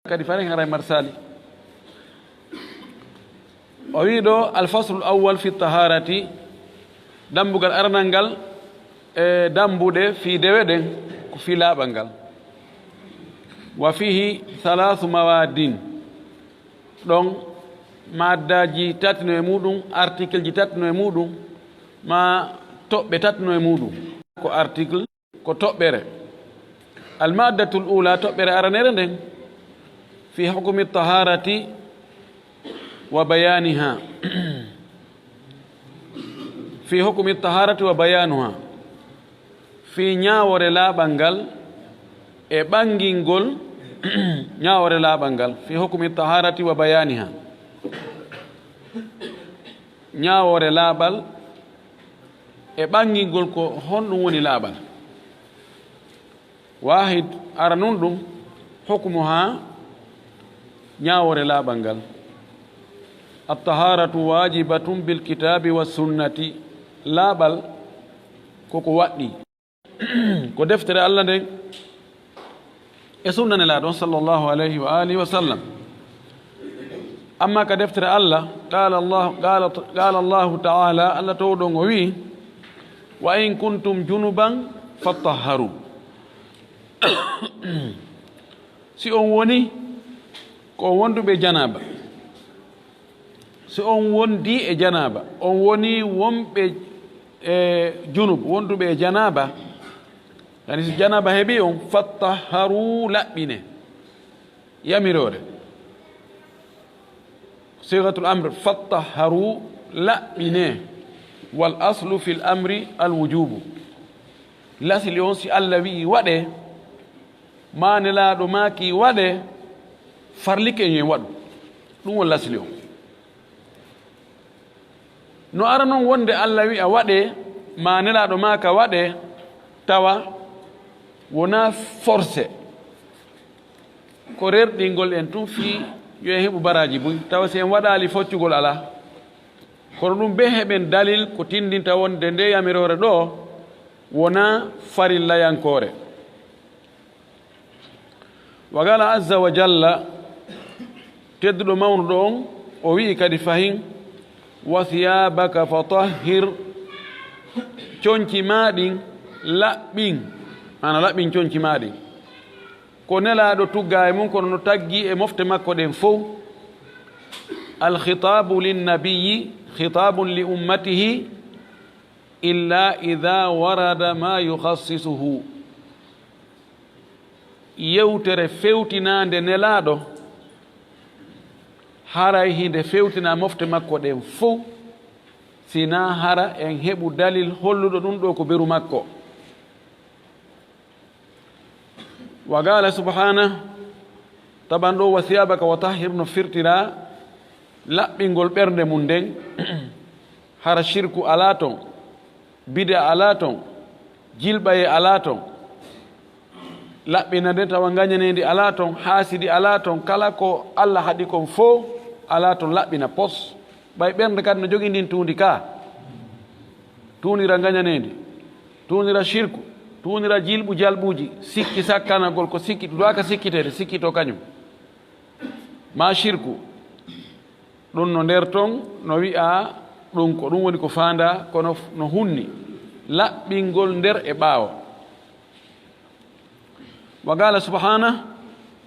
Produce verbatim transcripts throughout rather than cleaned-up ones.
Kadi fare haray marsali. O wi ɗo, alfaslul awwal fi taharati, dambugal aranal ngal e dambuɗe fii dewe ɗen, ko fii laaɓal ngal. Wa fihi thalathu mawaddin, ɗon maddaaji tati no e muɗum, article ji tati no e muɗum, ma toɓɓe tati no e muɗum. Ko article, ko toɓɓere. Almaddatul ula, toɓɓere aranere nden, fi hukmi taharati wa bayaniha. Fi hukmi taharati wa bayanuha. Fi ñaawore laaɓal ngal e ɓangingol ñaawore laaɓal ngal. Fi hukmi taharati wa bayaniha. Ñaawore laaɓal e ɓangingol ko honɗum woni laaɓal. Wahid, aranun ɗum, hukmuha, ñaawore laaɓal ngal. At-taharatu wajibatun bil kitabi wa sunnati, laaɓal koko waɗɗi. Ko deftere Allah nden e sunna Nelaaɗo on sallallahu alayhi wa alihi wa sallam. Amma ka deftere Allah, qala Allah, qala, qala Allahu ta'ala, Allah towɗo on o wi, "Wa in kuntum junuban fattahharu." Si on woni ko on wonduɓe janaba, si on wondi e janaba, on woni wonɓe e junub, wonduɓe e janaba, yani si janaba heɓi on, fattahharu, laɓɓine. Yamiroore. Sigatul amr, fattahharu, laɓɓine. Wal aslu fil amri al wujubu. Lasli on, si Allah wi'i waɗe, ma Nelaaɗo maaki waɗe, farlike en yo en waɗu. Ɗum woni lasli on. No ara non wonde Allah wi'a waɗe, ma Nelaaɗo maaka waɗe, tawa wonaa forcé. Ko rerɗingol en tun fii yo en heɓu baraaji buy. Tawa si en waɗaali foccugol alaa. Kono ɗum ɓe heɓen dalil ko tindinta wonde nde yamiroore ɗoo wonaa farillayankoore. Wa qala azza wa jalla, tedduɗo mawnuɗo on, o wi'i kadi fahin, "Wa thiyabaka fatahhir," conci maa ɗin laɓɓin, maana laɓɓin conci maa ɗin. Ko Nelaaɗo tugga e mum, kono no taggi e mofte makko ɗen fow. Al khitabu lin nabiyyi khitabun li ummatihi illa idha warada ma yukhassisuhu. Yewtere fewtinaande Nelaaɗo, haray hinde fewtina mofte makko ɗen fow, sinaa hara en heɓu dalil holluɗo ɗum ɗo ko beru makko. Wa qala subhanahu, taban ɗo, "Wa thiyabaka wa tahhir" no firtira laɓɓingol ɓernde mum nden, hara shirku alaa ton, bid'a alaa ton, jilɓaye alaa ton, laɓɓina nden tawa ngañaneendi alaa ton, haasidi alaa ton, kala ko Allah haɗi kon fow alaa ton, laɓɓina pos. Ɓay ɓernde kadi no jogii ndin tuundi ka, tuundira ngañaneendi, tuundira shirku, tuundira jilɓu jalɓuuji, sikki sakkanagol ko sikki, duwaaka sikkiteede, sikkito kañum. Ma shirku, ɗum no nder ton, no wi'a ɗum ko ɗum woni ko faandaa, kono f-, no hunni laɓɓingol nder e ɓaawo. Wa qala subhanahu,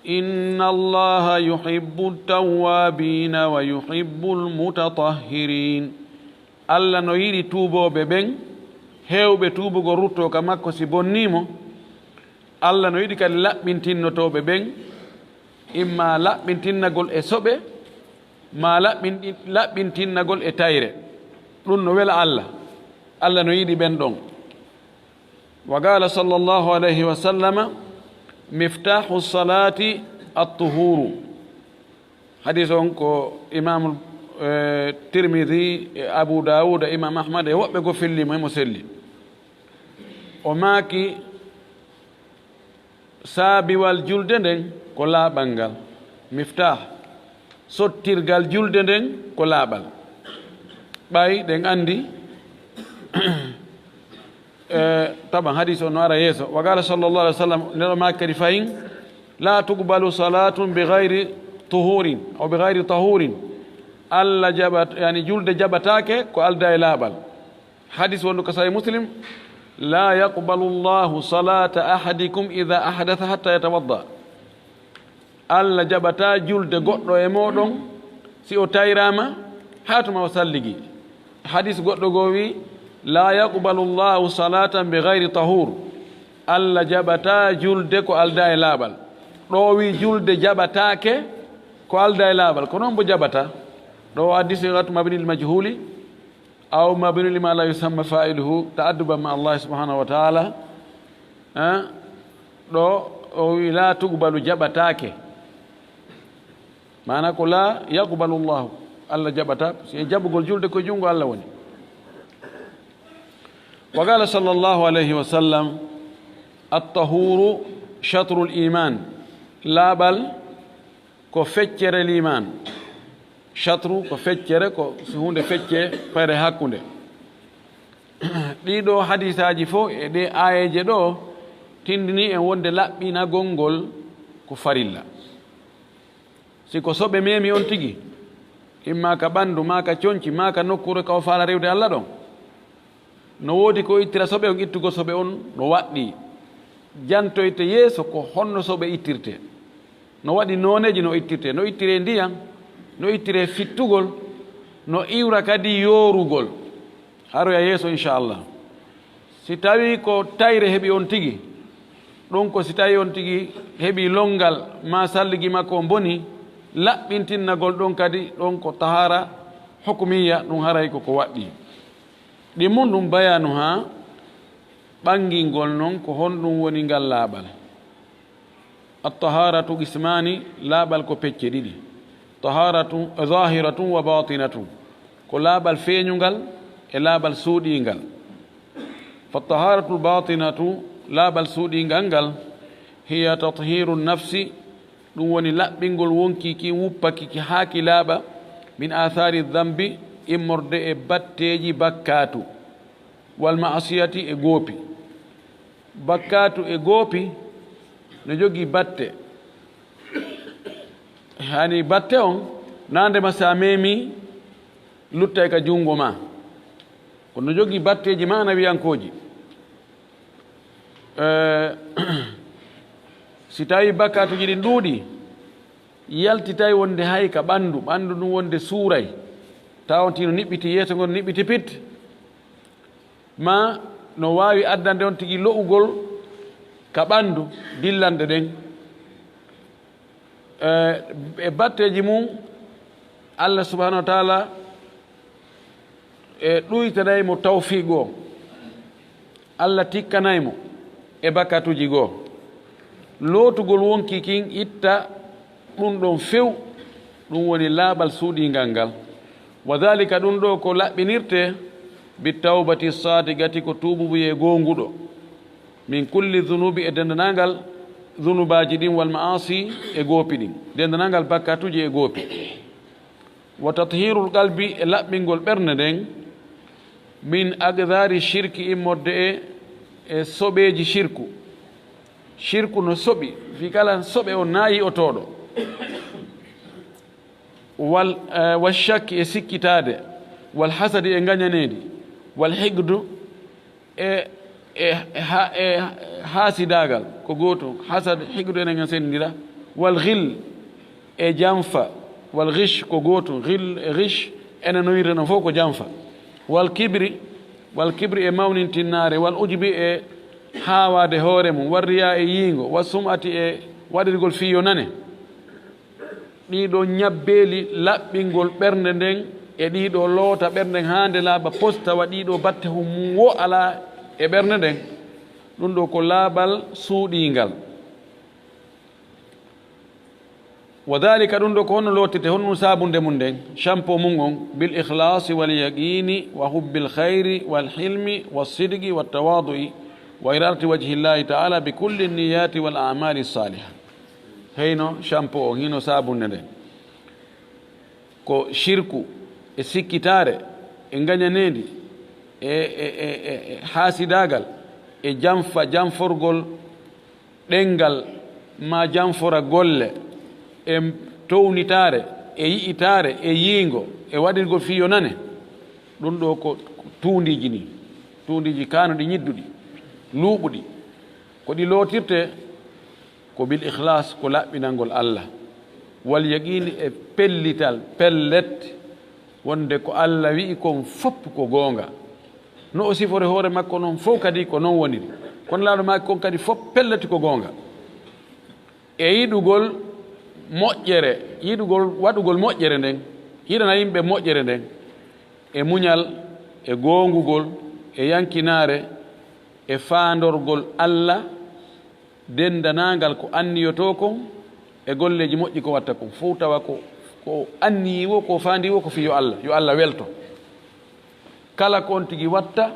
"Inna Allaha yuhibbu tawwabina wa yuhibbul mutatahhirin." Allah no yiɗi tuubooɓe ɓen, heewɓe tuubugol ruttoo ka makko si bonnii mo. Allah no yiɗi kadi laɓɓintinnotooɓe ɓen, imma laɓɓintinnagol e soɓe, ma laɓɓin-, laɓɓintinnagol e tayre. Ɗum no wela Allah. Allah no yiɗi ɓen ɗon. Wa qala sallallahu alayhi wa sallama, "Miftahu salati at-tuhuru." Hadis on ko Imam, eh, Tirmidhi, e Abu Dawud, e Imam Ahmad, e woɓɓe goo felli mo, himo selli. O maaki, saabiwal julde nden ko laaɓal ngal. Miftah, sottirgal julde nden ko laaɓal. Ɓay ɗen andi, eh, taban hadis on no ara yeeso. Wa qala sallallahu alayhi wa sallam, Nelaaɗo maaki kadi fahin, La tuqbalu salatun bi ghayri tuhurin aw bi ghayri tahurin. Allah jaɓat, yani, julde jaɓataake ko aldaa e laaɓal. Hadis wondu ko Sahih Muslim, "La yaqbalu Allahu salata ahadikum idha ahdatha hatta yatawadda." Allah jaɓataa julde goɗɗo e mooɗon si o tayraama haa tuma o salligi. Hadis goɗɗo goo wi, "La yaqbalu Allahu salatan bi ghayri tahur." Allah jaɓataa julde ko aldaa e laaɓal. Ɗo wi julde jaɓataake ko aldaa e laaɓal. Ko noon mbo jaɓata. Ɗo o addi sighatu mabni lil majhuli, aw mabni lima la yusamma fa'iluhu, ta'adduban ma Allah subhanahu wa ta'ala. Eh? Ɗo o wi la tuqbalu jaɓataake. Maana ko la yaqbalu Allahu. Allah jaɓata. Si e jaɓugol julde ko junngo Allah woni. Wa qala sallallahu alayhi wa sallam, "At-tahuru shatrul iman." Laaɓal ko feccere liimaan. Shatru ko feccere, ko si huunde fecce pare hakkunde. Ɗii ɗoo hadisaaji fof e ɗee aayeeje ɗoo tindini en wonde laɓɓinagol ngol ko farilla. Si ko soɓe memi on tigi, imma ka ɓanndu, ma ka conci, ma ka nokkuure ka o faala rewde Allah ɗon, no woodi ko ittira soɓe on, ittugol soɓe on no waɗɗii. Jantoyte yeeso ko honno soɓe ittirte, no waɗi nooneeji no ittirte, no ittire ndiyan, no ittire fittugol, no iwra kadi yoorugol. Haroya yeeso, inchallah. Si tawii ko tayre heɓi on tigi, ɗum ko si tawii on tigi heɓi lonngal, ma salligi makko on boni, laɓɓintinnagol ɗon kadi, ɗon ko tahara hukumiya, ɗum haray ko ko waɗɗii. Ɗi mun ɗum bayaanu haa ɓanngingol non ko honɗum woni ngal laaɓal. At-taharatu qismani, laaɓal ko pecce ɗiɗi. Taharatu zahiratun wa batinatun, ko laaɓal feeñungal e laaɓal suuɗiingal. Fa taharatul batinatu, laaɓal suuɗiingal ngal, hiya tathiru nafsi, ɗum woni laɓɓingol wonkii kin, wuppaki ki haa ki laaɓa, min athari dhanbi, immorde e batteeji bakkaatu, wal ma'asiyati, e goopi. Bakkaatu e goopi no jogii batte. Hani batte on, naande ma sa memi luttay ka junngo ma. Kono no jogii batteeji maanawiyankooji. Eh, si tawi bakkaatuji ɗin ɗuuɗi, yaltitay wonde hay ka ɓanndu, ɓanndu ɗum wonde suuray. Tawa on tino niɓɓiti yeeso ngon, niɓɓiti pit. Ma no waawi addande on tigi lo'ugol ka ɓanndu dillande ɗen. Eh, e batteeji mum, Allah subhanahu wa taala e ɗuytanay mo tawfiiq o. Allah tikkanay mo e bakkaatuuji goo. Lootugol wonkii kin itta ɗum ɗon few, ɗum woni laaɓal suuɗiingal ngal. Wa dhalika, ɗum ɗo ko laɓɓinirte, bi tawbati saadiqati, ko tuububuyee goonguɗo, min kulli dhunubi, e denndanangal dhunubaaji ɗin, wal ma'asi, e goopi ɗin, denndanangal bakkaatuuji e goopi. Wa tathirul qalbi, e laɓɓingol ɓernde nden, min aqdari shirki, immorde e, e soɓeeji shirku. Shirku no soɓi, fii kala soɓe o naayi o tooɗo. Wal, eh, wa shakki, e sikkitaade, wal hasadi, e ngañaneedi, wal higdu, e, e, e ha-, e haasidaagal, ko gootum, hasad, higdu, enen en senndira, wal ghil, e janfa, wal ghish, ko gootum, ghil e ghish, enen no wirta non fof ko janfa, wal kibri, wal kibri, e mawnintinnaare, wal ujbi, e haawaade hoore mum, wal riya, e yiingo, wal sum'ati, e waɗirgol fii yo nane. Ɗii ɗoo ñabbeeli laɓɓingol ɓernde nden e ɗii ɗoo loota ɓernde nden haa nde laaɓa pos, tawa ɗii ɗoo batte hun mum wo alaa e ɓernde nden, ɗum ɗoo ko laaɓal suuɗiingal. Wa dhalika, ɗum ɗoo ko honno lootirte, honno ɗum saabunde mum nden, shampoo mum on, bil ikhlasi wal yaqini wa hubbil khayri wal hilmi was sidqi wat tawadu'i wa iradati wajhillahi ta'ala bi kulli niyati wal a'mali salihah. Heyno shampoo on, hino saabunde nden. Ko shirku, e sikkitaare, e ngañaneendi, e, e, e, e, e haasidaagal, e janfa, janforgol ɗenngal, ma janfora golle e townitaare e yi'itaare e yiingo e waɗirgol fii yo nane. Ɗum ɗoo ko tuundiiji nii, tuundiiji kaanuɗi, ñidduɗi, luuɓuɗi. Ko ɗi lootirtee? Ko bil ikhlas, ko laɓɓinangol Allah, wal yaqiini, e pellital, pellet, wonde ko Allah wi'i kon fof ko goonga. No o sifori hoore makko non fof kadi ko non woniri. Kono laaɗo maaki kon kadi fof pellet ko goonga. E yiɗugol moƴƴere, yiɗugol waɗugol moƴƴere nden, yiɗana yimɓe moƴƴere nden, e muñal, e goongugol, e yankinaare, e faandorgol Allah, denndanaangal ko anniyotoo kon e golleeji moƴƴi ko watta kon fof, tawa ko, ko anniyii woo, ko faandii woo, ko fii yo Allah, yo Allah welto. Kala ko on tigi watta,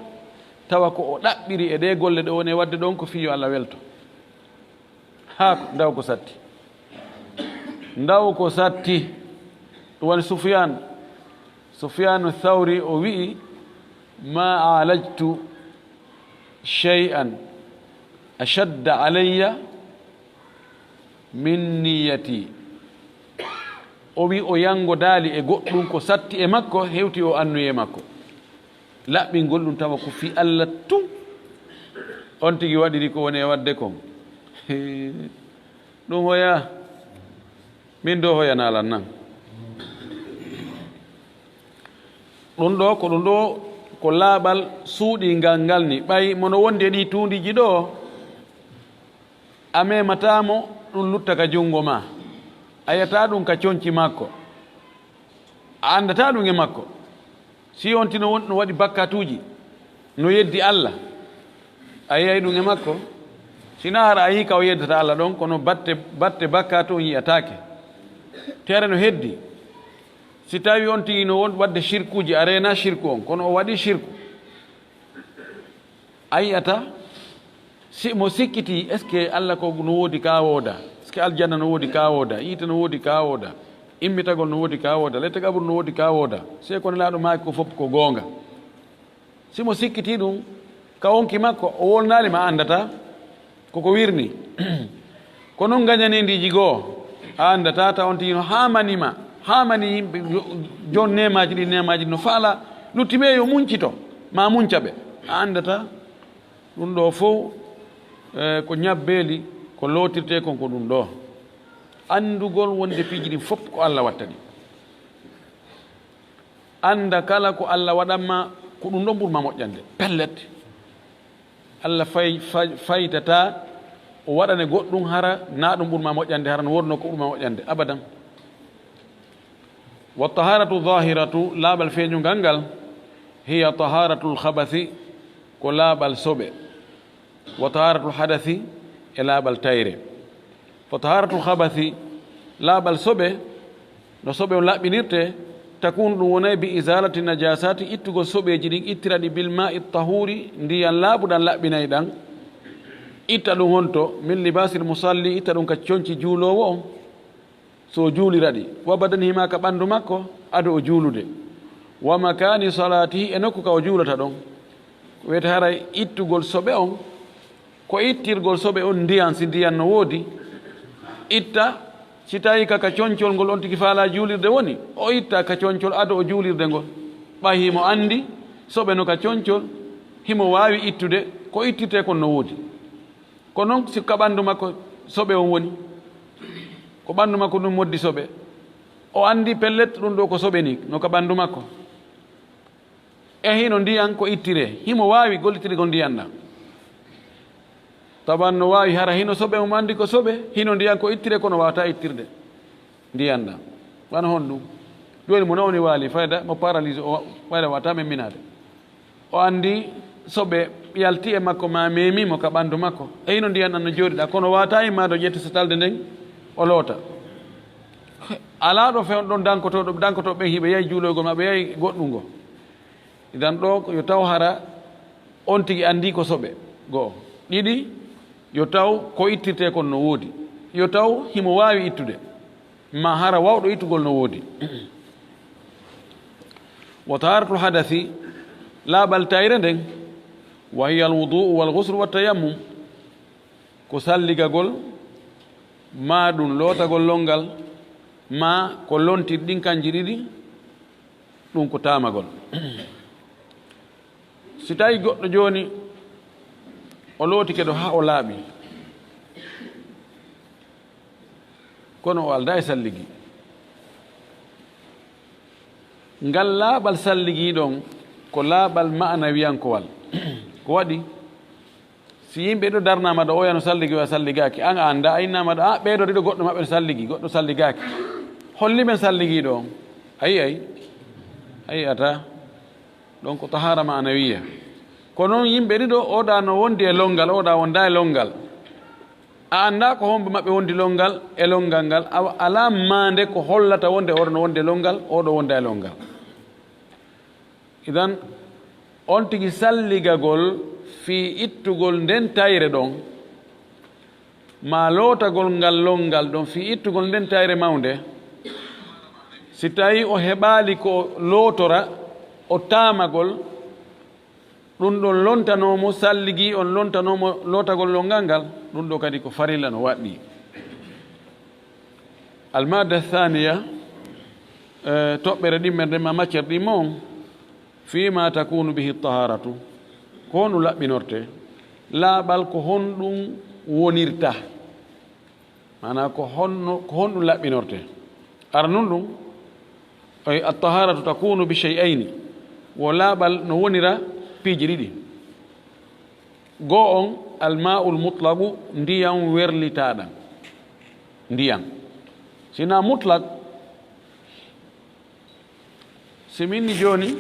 tawa ko o ɗaɓɓiri e ɗee golle ɗe woni e waɗde ɗon ko fii yo Allah welto. Haa ko, ndaw ko satti. Ndaw ko satti. Ɗum woni Sufyaan. Sufyaanu Thawri o wi'i, "Ma aalajtu shay'an ashadda alayya min niyyati." O wi'i o yanngodaali e goɗɗum ko satti e makko, hewti o anniyee makko. Laɓɓingol ɗum tawa ko fii Allah tun. On tigi waɗiri ko woni e waɗde kon. Ɗum hoya, min ɗoo hoya naalan nan. Ɗum ɗoo ko, ɗum ɗoo ko laaɓal suuɗingal ngal ni, ɓay mono wondi e ɗii tuundiiji ɗoo, a memataa mo, ɗum lutta ka junngo maa. A yi'ataa ɗum ka conci makko. A anndataa ɗum e makko. Si on tino won no waɗi bakkatuuji, no yeddi Allah, a yi'ay ɗum e makko. Sinaa hara a yi'i ka o yeddata Allah ɗon, kono batte, batte bakkatu on yi'ataake. Tere no heddi. Si tawi on tigi no won waɗde shirkuuji, a reenaa shirku on, kono o waɗi shirku. A yi'ata, si mo sikkitii, est-ce que Allah ko no woodi ka wooda? Est-ce que aljanna no woodi ka wooda? Yiite no woodi ka wooda? Immitagol no woodi ka wooda? Lette qabru no woodi ka wooda? Sey ko Nelaaɗo maaki ko fof ko goonga. Si mo sikkitii ɗum, ka wonki makko, o wolnaali ma, a anndataa. Ko ko wirni. Ko non ngañaniindiiji goo, a anndataa, tawa on tigi no haamani ma, haamani yimɓe, yo, jon neemaaji ɗi, neemaaji no faala, lutti ɓe yo muñcito, ma muñca ɓe. A anndataa. Ɗum ɗoo fof, eh, ko ñabbeeli, ko lootirtee kon ko ɗum ɗoo. Anndugol wonde piiji ɗin fof ko Allah watta ɗi. Annda kala ko Allah waɗan ma, ko ɗum ɗon ɓur ma moƴƴande. Pellet. Allah fay-, fay-, faytataa o waɗane goɗɗum hara na ɗum ɓur ma moƴƴande, hara no wonno ko ɓur ma moƴƴande. Abadan. Wa taharatu zahiratu, laaɓal feeñungal ngal, hiya taharatul khabasi, ko laaɓal soɓe. Wa taharatul hadasi, e laaɓal tayre. Fa taharatul khabasi, laaɓal soɓe, no soɓe on laɓɓinirte, takunu, ɗum wonay bi izalati najasati, ittugol soɓeeji ɗin, ittira ɗi bil ma'i tahuri, ndiyan laaɓuɗan laɓɓinay ɗan. Itta ɗum honto? Min libasil musalli, itta ɗum ka conci juuloowo on, so o juulira ɗi. Wa badanihi, ma ka ɓandu makko, ado o juulude. Wa makani salatihi, e nokku ka o juulata ɗon. Ko wiyete haray ittugol soɓe on, ko ittirgol soɓe on ndiyan, si ndiyan no woodi, itta, si tawi ka, ka concol ngol on tigi faalaa juulirde woni, o itta ka concol ado o juulirde ngol. Ɓay himo anndi soɓe no ka concol, himo waawi ittude, ko ittirtee kon no woodi. Ko non si ka ɓandu makko soɓe on woni, ko ɓandu makko ɗum moddi soɓe, o anndi pellet ɗum ɗoo ko soɓe ni, no ka ɓandu makko. E hino ndiyan ko ittiree, himo waawi gollitirgol ndiyan ɗan. Taban no waawi hara hino soɓe, mo anndi ko soɓe, hino ndiyan ko ittiree, kono waawataa ittirde ndiyan ɗan. Wano honɗum? Jooni mo nawni waali, fayda mo paralysé, o fayda waawataa memminaade. O anndi soɓe yalti e makko, ma memi mo ka ɓandu makko. E hino ndiyan ɗan no jooɗiɗaa, kono waawataa immaade o ƴetta satalde nden, o loota. Alaa ɗo few-, ɗon dankotooɗo, dankotooɓe ɓen hiɓe yahi juuloygol, ma ɓe yahi goɗɗungol. Idan ɗoo ko yo taw hara on tigi anndi ko soɓe. Go'o. Ɗiɗi, yo taw ko ittirtee kon no woodi. Yo taw himo waawi ittude. Ma hara wawɗo ittugol no woodi. Wa taharatul hadasi, laaɓal tayre nden, wa hiya al wudu'u wal ghuslu wat tayammum. Ko salligagol, Maa ɗum lootagol lonngal, maa ko lontir ɗin kanji ɗiɗi, ɗum ko taamagol. Si tawi goɗɗo jooni o lootike ɗo haa o laaɓi, kono o aldaa e salligi, ngal laaɓal salligi ɗon ko laaɓal ma'anawiyankowal. Ko waɗi? Si yimɓe ɗo darnaama ɗo, oya no salligi, oya salligaaki, an a anndaa, a innaama ɗo, a, ɓee ɗo ɗiɗo, goɗɗo maɓɓe no salligi, goɗɗo salligaaki. Holli men salligi ɗo? A yi'ay? A yi'ataa. Ɗon ko tahaara ma'anawiya. Ko non yimɓe ɗiɗo, oɗa no wondi e lonngal, oɗa wondaa e lonngal. A anndaa ko hombo maɓɓe wondi lonngal e lonngal ngal, awa alaa maande ko hollata wonde oɗo no wondi e lonngal, oɗo wondaa e lonngal. Idan, on tigi salligagol fii ittugol nden tayre ɗon, maa lootagol ngal lonngal ɗon fii ittugol nden tayre mawnde, si tawi o heɓaali ko lootora, o taamagol, ɗum ɗon lontanoo mo salligi, on lontanoo mo lootagol lonngal ngal, ɗum ɗo kadi ko farilla no waɗɗii. Almaada thaniya, eh, toɓɓere ɗimmere nden ma matière ɗimmo on, fii ma takunu bihi taharatu, ko honɗum laɓɓinorte? Laaɓal ko honɗum wonirta? Maanaa ko honno, ko honɗum laɓɓinorte? Aranun ɗum, oy, at-taharatu takunu bi shay'ayni, wo laaɓal no wonira piiji ɗiɗi. Goo on, al-ma'ul mutlaqu, ndiyan werlitaaɗan. Ndiyan. Si na mutlaq, si min ni jooni,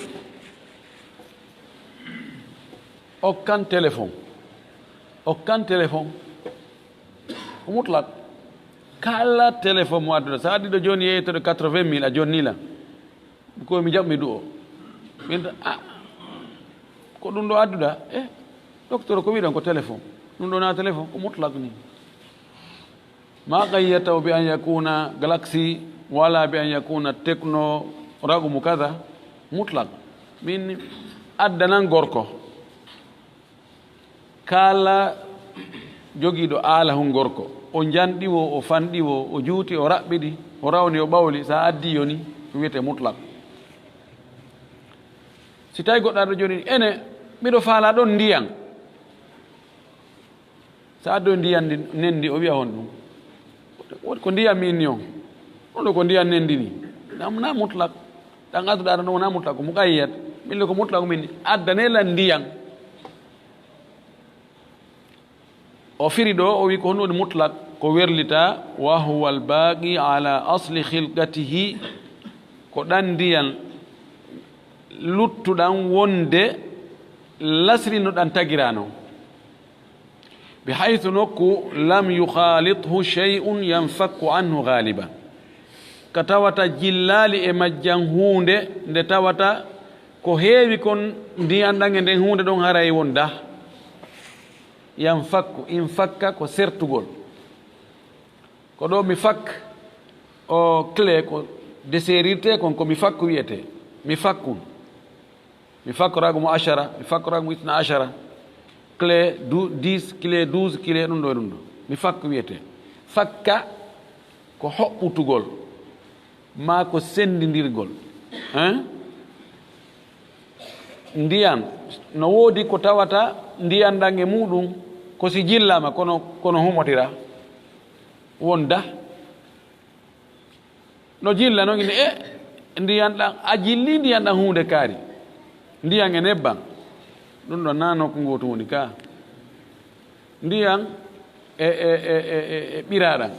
okkan téléphone. Okkan téléphone. Ko mutlaq. Kala téléphone mo adduɗa. Sa addi ɗo jooni yeeytoɗo quatre-vingt mille, a jonni lan. Ko mi jaɓmi du'o. Min ta, ah, ko ɗum ɗo adduɗa? Eh, docteur, ko wiɗon ko téléphone. Ɗum ɗo na téléphone, ko mutlaq ni. Ma qayyadtahu bi an yakuna Galaxy, wala bi an yakuna Tecno, raqmu kada, mutlaq. Min addanan gorko. Kala jogiiɗo aala hun gorko, o njanɗi wo, o fanɗi wo, o juuti, o raɓɓiɗi, o rawni, o ɓawli, sa addi yo ni, ɗum wiyete mutlaq. Si tawi goɗɗo aɗa jooni, ene, miɗo faalaa ɗon ndiyan. Sa addoyi ndiyan ndi, nendi, o wi'a honɗum? Woodi ko ndiyan mi inni on. Ɗum ɗo ko ndiyan nendi ni. Na, na mutlaq. Ɗan adduɗa ɗon wona mutlaq, ko muqayyad. Min le ko mutlaq min, addane lan ndiyan. O firi ɗo, o wi ko honɗum woni mutlaq? Ko werlita, wa huwa al-baqi ala asli khilqatihi, ko ɗan ndiyan luttuɗan wonde lasri no ɗan tagirano. Bi haythu nokku lam yukhalithu shay'un yanfakku anhu ghaliban. Ka tawata jillaali e majjan huunde nde tawata ko heewi kon ndiyan ɗan e nden huunde ɗon haray wonda. Yanfakku, infakka ko sertugol. Ko ɗo mi fak, o clé ko desserrirte kon, ko mi fakku wiyete. Mi fakkun. Mi fakku raqmu ashara, mi fakku raqmu itna ashara. Clé du, dix, clé douze, clé ɗum ɗo e ɗum ɗo. Mi fakku wiyete. Fakka ko hoɓɓutugol, maa ko sendindirgol. Hein? Ndiyan, no woodi ko tawata ndiyan ɗan e muɗum, ko si jillaama, kono, kono humotira. Wonda. No jilla non ine, e, ndiyan ɗan, a jilli ndiyan ɗan huunde kaari. Ndiyan e nebban. Ɗum ɗon na nokku ngootu woni ka. Ndiyan e, e, e, e, e, e ɓiraaɗan.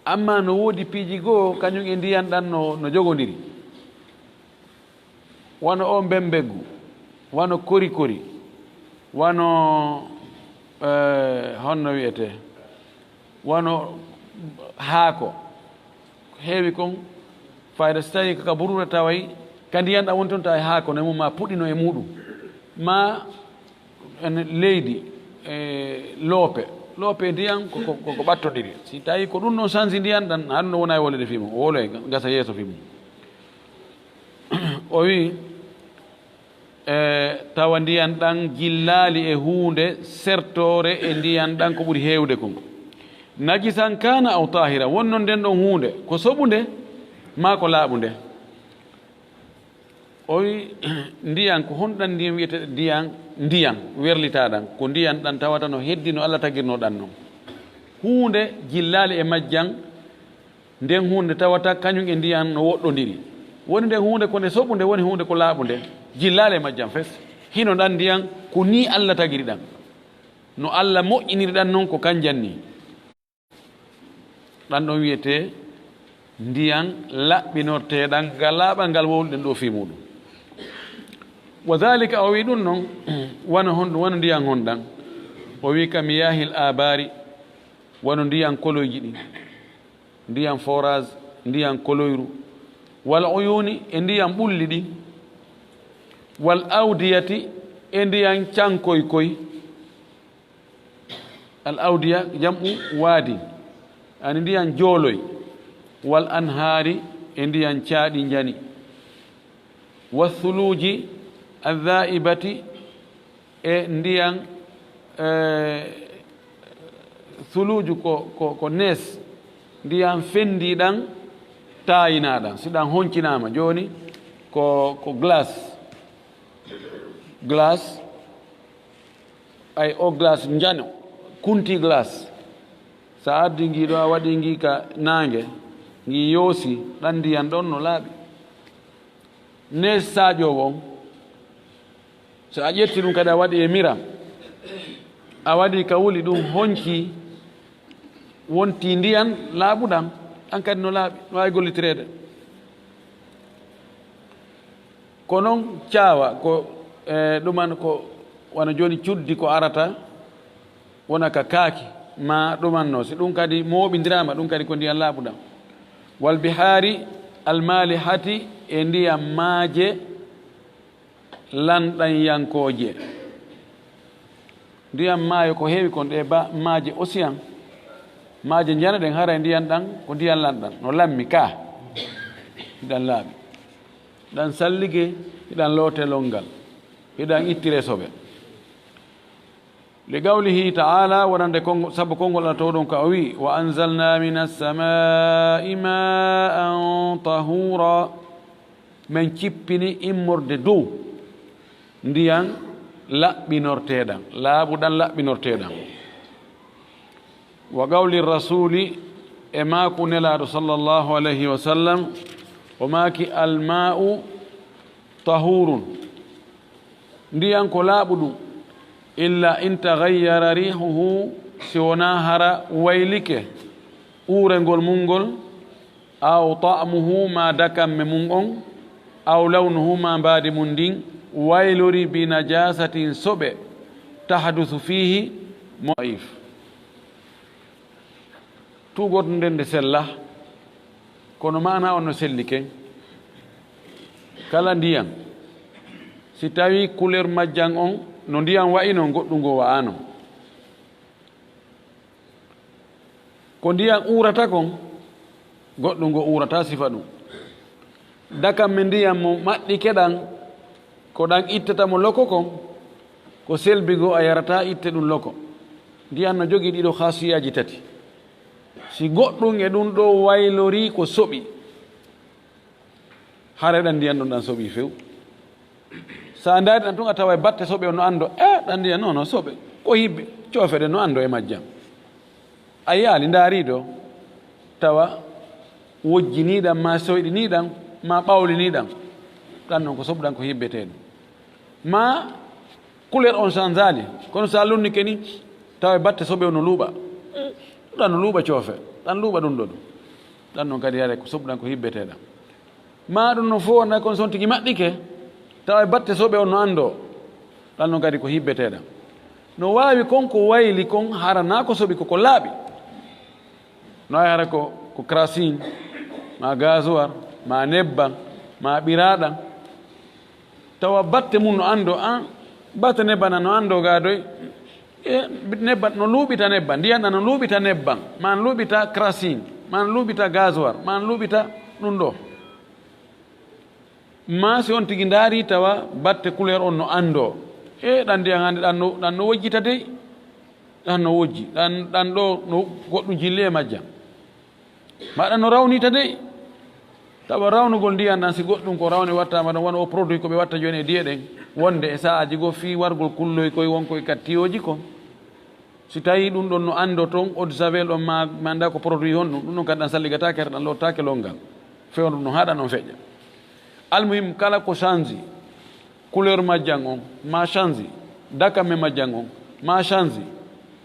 Amma no woodi piiji goo, kañum e ndiyan ɗan no, no jogondiri. Wano o mbembeggu, wano korikori, wano, eh, honno wi'etee? Wano haako. Heewi kon, fayda so tawi ka buruure taway, ka ndiyan ɗan woni ton tawa e haako no e mum, ma puɗino e muɗum. Ma en leydi, e loope. Loope ndiyan ko, ko, ko, ko ɓattodiri. Si tawi ko ɗum ɗon sansi ndiyan ɗan, haɗum no wona e wolede fii mum. O woloy gasa yeeso fii mum. O wi'i, e, tawa ndiyan ɗan jillaali e huunde sertoore e ndiyan ɗan ko ɓuri heewde kon. Najisan kana aw tahira, wonno nden ɗon huunde ko soɓunde maa ko laaɓunde. O wi, ndiyan, ko honɗan ndiyan wiyete ndiyan? Ndiyan werlitaaɗan ko ndiyan ɗan tawata no heddi no Allah tagirno ɗan non. Huunde jillaali e majjan, nden huunde tawata kañum e ndiyan no woɗɗondiri. Woni nden huunde ko nde soɓunde, woni huunde ko laaɓunde, jillaali e majjan fes. Hino ɗan ndiyan ko nii Allah tagiri ɗan. No Allah moƴƴiniri ɗan non ko kanjan nii. Ɗan ɗon wiyetee ndiyan laɓɓinorteeɗan ngal laaɓal ngal wowluɗen ɗoo fii muuɗum. Wa dhalika, o wi'i ɗum non, wano honɗum, wano ndiyan honɗan? O wi'i ka miyahil abari, wano ndiyan koloyji ɗin, ndiyan forage, ndiyan koloyru, wal uyuni, e ndiyan ɓulli ɗin, wal awdiyati, e ndiyan cankoy koy. Al awdiya jam'u waadi, ani ndiyan jooloy, wal anhaari, e ndiyan caaɗi njani, wa thuluuji adhaa'ibati, e ndiyan, eh, thuluuju ko, ko, ko nees, ndiyan fendiiɗan taayinaaɗan, si ɗan honcinaama jooni ko, ko glace, glace. Ay, o glace njano, kunti glace. Sa addi ngi ɗo, a waɗi ngi ka naange, ngi yoosi, ɗan ndiyan ɗon no laaɓi. Ne saƴo won, so a ƴetti ɗum kadi a waɗi e miram, a waɗi ka wuli ɗum honci, wonti ndiyan laaɓuɗan, an kadi no laaɓi, no waawi gollitireede. Ko non caawa, ko, e, ɗuman ko wano jooni cuddi ko arata, wona ka kaaki, ma ɗuman no. Si ɗum kadi mooɓindiraama, ɗum kadi ko ndiyan laaɓuɗan. Wal bihaari al maalihati, e ndiyan maaje lanɗanyankooje. Ndiyan maayo ko heewi kon ɗe ba maaje océan. Maaje njana ɗen haray ndiyan ɗan ko ndiyan lanɗan. No lammi ka. Hiɗan laaɓi. Hiɗan sallige, hiɗan loote longal. Hiɗan ittire soɓe. Li qawlihi ta'ala, wonande kongo-, sabu konngol Allah towɗon ka o wi'i, "Wa anzalna minas samaa'i ma'an tahura." Men cippini immorde dow ndiyan laɓɓinorteeɗan, laaɓuɗan laɓɓinorteeɗan. Wa qawli rasuli, e maaku Nelaaɗo sallallahu alayhi wa sallam, o maaki, "Alma'u tahurun." Ndiyan ko laaɓuɗum. "Illa in taghayyara rihuhu," si wonaa hara waylike uurengol mun ngol, "aw ta'muhu," maa dakamme mun on, "aw lawnuhu," maa mbaadi mun ndin waylori, "bi najasatin," soɓe, "tahdusu fihi," mo if. Tuugordu nden nde sella, kono maana on no selli ken. Kala ndiyan, si tawi couleur majjan on no ndiyan wa'i non, goɗɗum ngo wa'ano. Ko ndiyan uurata kon, goɗɗum ngo uurata sifa ɗum. Dakamme ndiyan mo maɗɗike ɗan, ko ɗan ittata mo loko kon, ko selbi goo a yarata itte ɗum loko. Ndiyan no jogii ɗiɗo khasiyaaji tati. Si goɗɗum e ɗum ɗoo waylorii ko soɓi, hara ɗan ndiyan ɗon ɗan soɓii few. Sa ndaari ɗan tun a tawa e batte soɓe on no anndo, e ɗan ndiyan non no soɓe. Ko hibbe, coofe ɗen no anndo e majjan. A yaali ndaari ɗo, tawa wojjinii ɗan, ma soyɗinii ɗan, ma ɓawlinii ɗan. Ɗan non ko soɓu ɗan ko hibbetee ɗum. Ma couleur on changeali, kono sa lunnike ni, tawa e batte soɓe on no luuɓa. Ɗan no luuɓa coofe, ɗan luuɓa ɗum ɗo ɗum. Ɗan non kadi hare ko soɓu ɗan ko hibbetee ɗan. Ma ɗum non fof wonay kono so on tigi maɗɗike, tawa e batte soɓe on no anndo. Ɗan non kadi ko hibbetee ɗan. No waawi kon ko wayli kon hara na ko soɓi ko ko laaɓi. No ay hara ko, ko krasin, ma gasoil, ma nebban, ma ɓiraaɗan. Tawa batte mun no anndo an, batte nebban an no anndo gaadoy. E nebban no luuɓita nebban, ndiyan ɗan no luuɓita nebban, ma no luuɓita krasin, ma no luuɓita gasoil, ma no luuɓita ɗum ɗo. Ma si on tigi ndaari tawa batte couleur on no anndo. E ɗan ndiyan hannde ɗan no, ɗan no wojjita dey. Ɗan no wojji, ɗan, ɗan ɗo no goɗɗum jilli e majjan. Ma ɗan no rawnita dey. Tawa rawnugol ndiyan ɗan, si goɗɗum ko rawni wattaama ɗon, wano o produit ko ɓe watta jooni e diye ɗen, wonde e sa'aaji goo fii wargol kulloy koy won koy ka tiyooji kon. Si tawii ɗum ɗon no anndo ton, eau de javel on ma, ma anndaa ko produit honɗum, ɗum ɗon kadi ɗan salligataake, hara ɗan lootaake lonngal. Fewndu ɗum no haɗa non feƴƴa. Almuhim, kala ko change, couleur majjan on, ma change, dakame majjan on, ma change,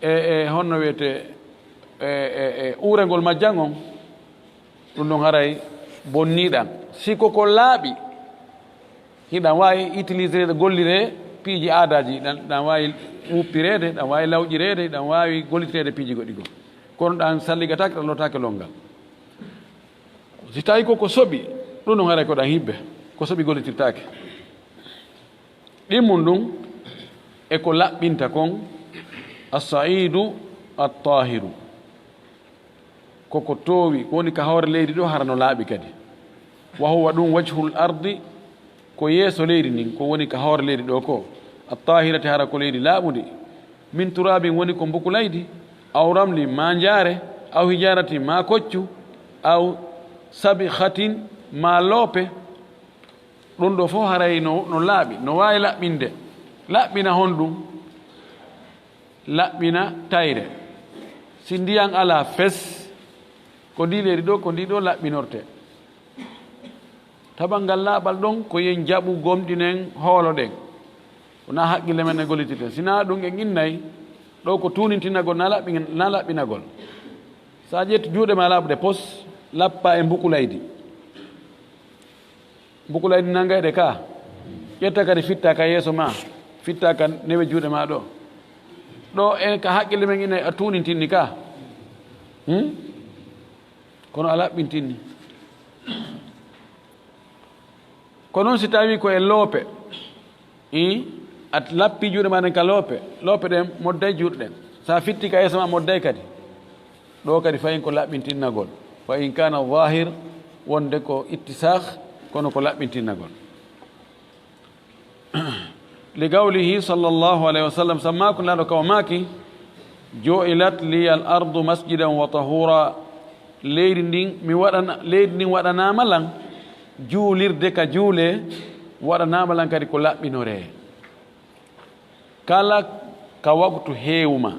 e, e honno wiyetee, e, e, e uurengol majjan on, ɗum ɗon haray bonnii ɗan. Si ko ko laaɓi, hiɗan waawi utilisereede, golliree piiji aadaaji, ɗan, ɗan waawi wuppireede, ɗan waawi lawƴireede, ɗan waawi gollitireede piiji goɗɗi goo. Kono ɗan salligataake, ɗan lootaake lonngal. Si tawii ko ko soɓi, ɗum ɗon haray ko ɗan hibbe, ko soɓi gollitirtaake. Ɗimmun ɗum e ko laɓɓinta kon, as-sa'idu at-tahiru. Ko ko toowi, ko woni ka hoore leydi ɗo, hara no laaɓi kadi. Wa huwa ɗum wajhul ardi, ko yeeso leydi ndin, ko woni ka hoore leydi ɗo ko. At-tahirati, hara ko leydi laaɓundi. Min turabin, woni ko mbukulaydi, aw ramlin, ma njaare, aw hijaratin, ma koccu, aw sabikhatin, ma loope. Ɗum ɗo fof haray no, no laaɓi, no waawi laɓɓinde. Laɓɓina honɗum? Laɓɓina tayre. Si ndiyan alaa fes, ko ndi leydi ɗo, ko ndi ɗo laɓɓinorte. Tawa ngal laaɓal ɗon, ko yen jaɓu gomɗinen hoolo ɗen. Wonaa haqqille men e gollitirten. Si naa ɗum en innay, ɗo ko tuunintinagol, na laɓɓin-, na laɓɓinagol. Sa ƴetti juuɗe ma laaɓuɗe pos, lappa e mbukulaydi. Mbukulaydi nangay ɗe ka. Ƴetta kadi fitta ka yeeso ma, fitta ka newe juuɗe ma ɗo. Ɗo en ka haqqille men ina a tuunintinni ka. Hmm? Kono a laɓɓintinni. Ko noon si tawi ko e loope, i, a lappi juuɗe ma ɗen ka loope, loope ɗen modday juuɗe ɗen. Sa fitti ka yeeso ma modday kadi. Ɗo kadi fayin ko laɓɓintinnagol. Fa in kana zahir, wonde ko ittisakh, kono ko laɓɓintinnagol. Li qawlihi sallallahu alayhi wa sallam, sammaaku Nelaaɗo ka o maaki, "Ju'ilat liya al-ardu masjidan wa tahura." Leydi ndin, mi waɗana, leydi ndin waɗanaama lan juulirde ka juule, waɗanaama lan kadi ko laɓɓinoree. Kala ka waktu heewuma,